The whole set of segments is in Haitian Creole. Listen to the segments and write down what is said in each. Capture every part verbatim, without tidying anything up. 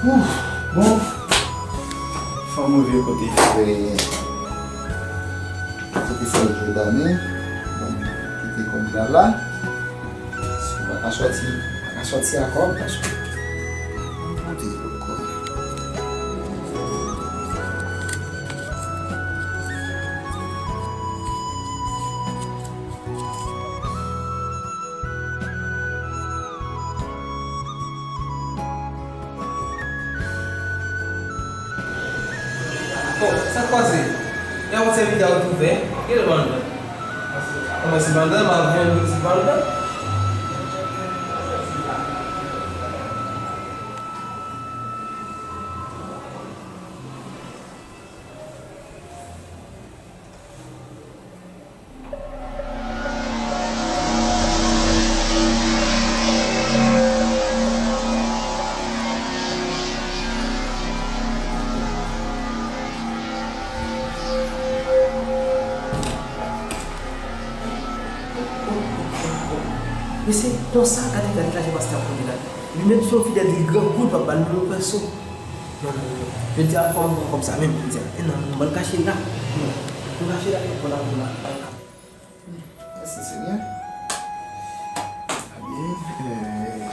Ouf, bon. Fò m rive kote frè, kote frè Jodane. Bon, ki te konn la la. Si w pa ka sòti, pa ka sòti ankò, paske m monte lòt kote. Bon, sa k pase? Y a yon sèvitè ou t ouvè, ki lè Banda? Kòman se Banda? M ap jwenn pitit Banda? Mesye, konsa, gade, gade, gade, pastè ap kouri la. Li menm se yon fidèl, li grangou, li p ap ba nou yon pèso. Non, non, non, non. Jodi a fò m pran kòb sa menm, jodi a. E non, non, ban l kache la. Non. Nou kache la, nou pran la, nou la. Mèsi, Senyè. Ebyen, euh,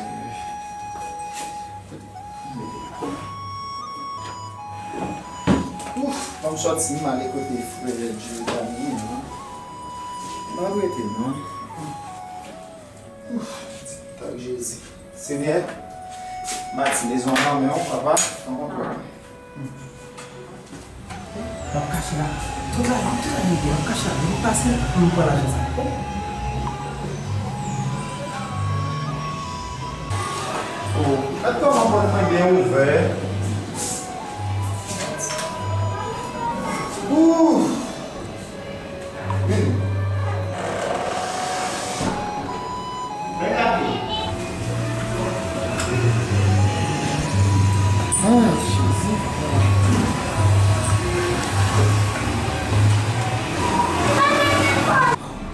ouf, ban m sòti, m ale kote frè Giovanni an. M ap rete, non. Ouf, pitit ak Jezi. Senyè, Matinez an nan men w, papa, pran kontwòl. M ap kache la. Tout la, tout la nèg yo, m ap kache la. M pase, m pran lajan sa. Oh. Oh, gad kòman pòt mwen byen ouvè. Ouf. Vini. Ah, Jezi.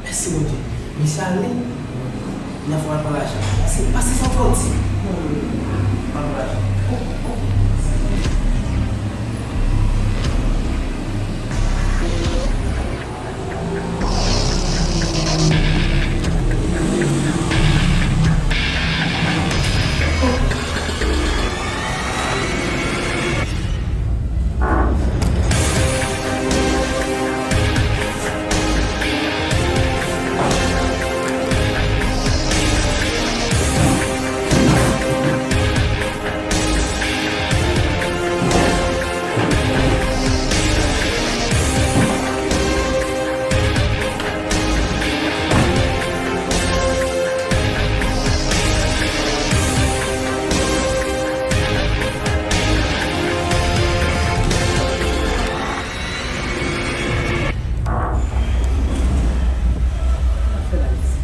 Mèsi, Bondye. Misye ale. Nan fwa pa lajan. Pase, pase san fòti. Pa lajan. Fè la isi.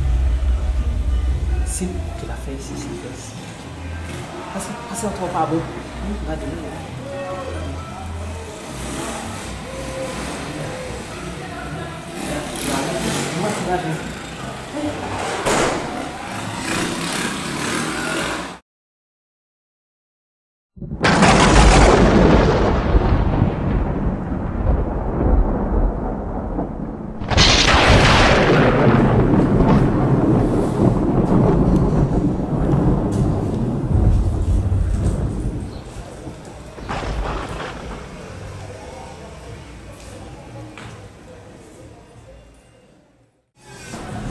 Si, ok, la fè isi, si, fè isi. Pase, pase antre w pa bon. Wi, gade, wi.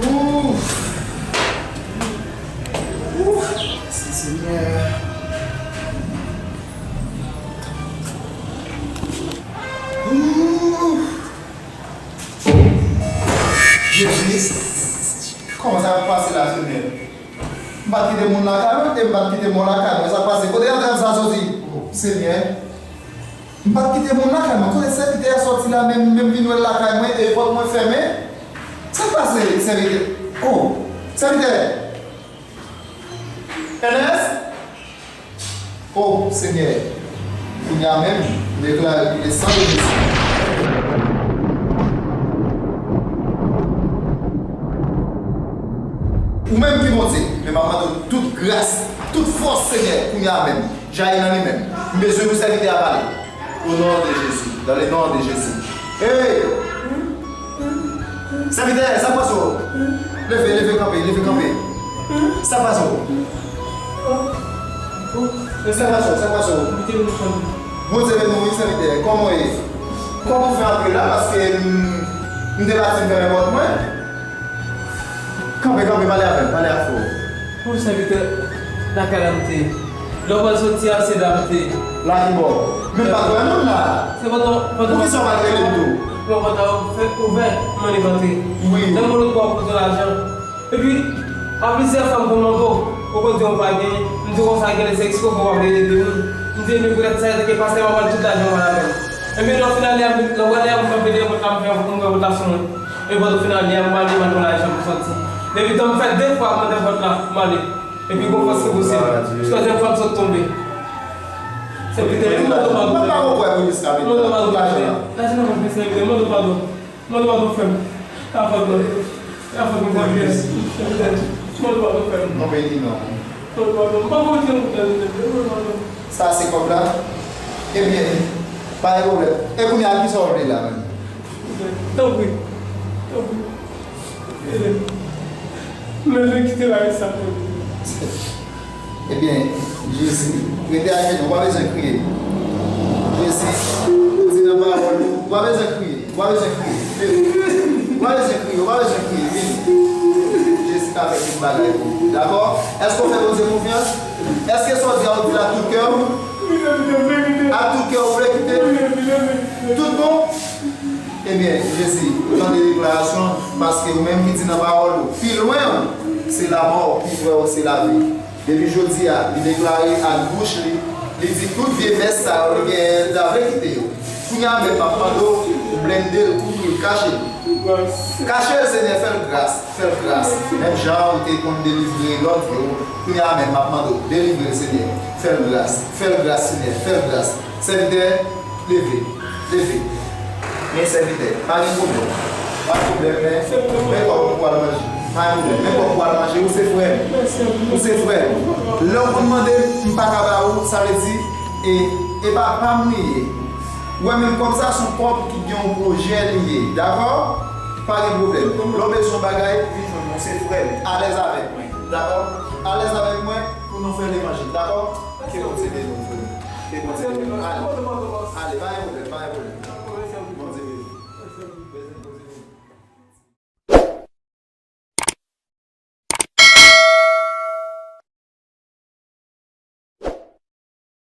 Ouf! Ouf! Mèsi, Senyè. Ouf! Jezi! Kòman sa ap pase la, Senyè? M pa t kite moun lakay mwen, e m pa t kite mò lakay mwen. Sa k pase? Kote antrèv sa soti? O, Senyè. M pa t kite moun lakay mwen. Kote sèvitè a sòti la, menm, menm vin wè l lakay mwen, e pòt mwen fèmen? Sa k pase, sèvitè? O, sèvitè! Ernest? O, Senyè, kounye a menm, m deklare koule san de Jezi. Ou menm ki Bondye, men m ap mande w tout gras, tout fòs, Senyè, kounye a menm. Jayi nan li menm. M bezwen pou sèvitè a pale. Au nom de Jésus. Dans le nom de Jésus. Hey! Sèvitè, sa k pase w? Leve, leve kanpe, leve kanpe. Sa k pase w? Sa k pase w? Sa k pase w? Bondye beni w, wi, sèvitè. Kòman w ye? Kòman w fè antre la? Paske m, m te pati m fèmen pòt mwen. Kanpe, kanpe, pale avè m, pale avè m. Bon, sèvitè, lakay la m te ye. Lè w pral soti a, se la m te ye. La ki bò? Men m pa t wè moun la. Se pandan, pandan. Poukisa w pa t rele m tou? Lè w pral fè ouvè, m annik antre. Wi. Lè m wè lòt bò a poze lajan. Epi, a plizyè fwa m konn mande w, ou konn di w pa gen, m di w konsa gen lè se eksprè pou w ap rele de moun. M di, ebyen, poutèt sa, se ke pastè m ap pran tout lajan mwen avè m. Ebyen, lè w fin ale a, lè w ale a, m kanpe dèyè pòt la, m fè yon kout pòt la sou mwen. Epi, lè w fin ale a, m ale, m al pran lajan m soti. Depi tan m fè de fwa, m mande pòt la, m ale. Epi, gon fòs ki pouse m. Twazèm fwa, m sot tonbe. Sèvitè, m mande w padon. M pa kwè pou jiska menm. M mande w padon, sèvitè. Lajan nan pòch mwen, sèvitè, m mande w padon. Mande w padon, frè m. Se pa fòt mwen. Se pa fòt mwen, sèvitè. Sèvitè, mande w padon, frè m. Non, beni non. Mande w padon. M pa konn kite m pou tande, sèvitè. Mande w padon. Sa se kòb la? Ebyen, pa gen pwoblèm. E kounye a, kisa w vle la menm? Tanpri. Tanpri. Ede m. M bezwen kite bagay sa, tanpri. Ebyen, Jezi, rete ajenou, ou pa bezwen kriye. Jezi, ou di nan pawòl ou, ou pa bezwen kriye, ou pa bezwen kriye. Ou pa bezwen kriye, ou pa bezwen kriye, vini. Jezi ka fè tout bagay pou ou, dakò? Èske w fè Bondye konfyans? Èske sa w di a, ou di l ak tout kè w? Ak tout kè w vle kite? Tout bon? Ebyen, Jezi, ou tande deklarasyon, paske ou menm ki di nan pawòl ou, pi lwen w, se lamò, pi pre w, se lavi. Depi jodi a, li deklare ak bouch li, li di tout vye vès sa yo li genyen, l ta vle kite yo. Kounye a menm, m ap mande w pou blende l, kouvri l, kache l. Kache l, Senyè, fè l gras, fè l gras. Menm jan ou te konn delivre lòt yo, kounye a menm, m ap mande w, delivre l, Senyè, fè l gras, fè l gras, Senyè, fè l gras. Sèvitè, leve, leve. Men sèvitè, pa gen pwoblèm. Pa gen pwoblèm, men, men kòb pou al manje. Pa gen pwoblèm, men kòb pou al manje, ou se frè m. Ou se frè m. Lè w konn mande m, m pa ka ba ou, sa vle di, e, e pa pa m li ye. Ou wè, menm kòb sa, se yon kòb ki gen yon pwojè li ye. Dakò? Pa gen pwoblèm. Lè w bezwen yon bagay, vin jwenn mwen, ou se frè m. Alèz avèk mwen. Dakò? Alèz avèk mwen pou nou fè levanjil. Dakò? Ke Bondye beni w, frè m. Ke Bondye beni w. Ale. Ale, pa gen pwoblèm, pa gen pwoblèm.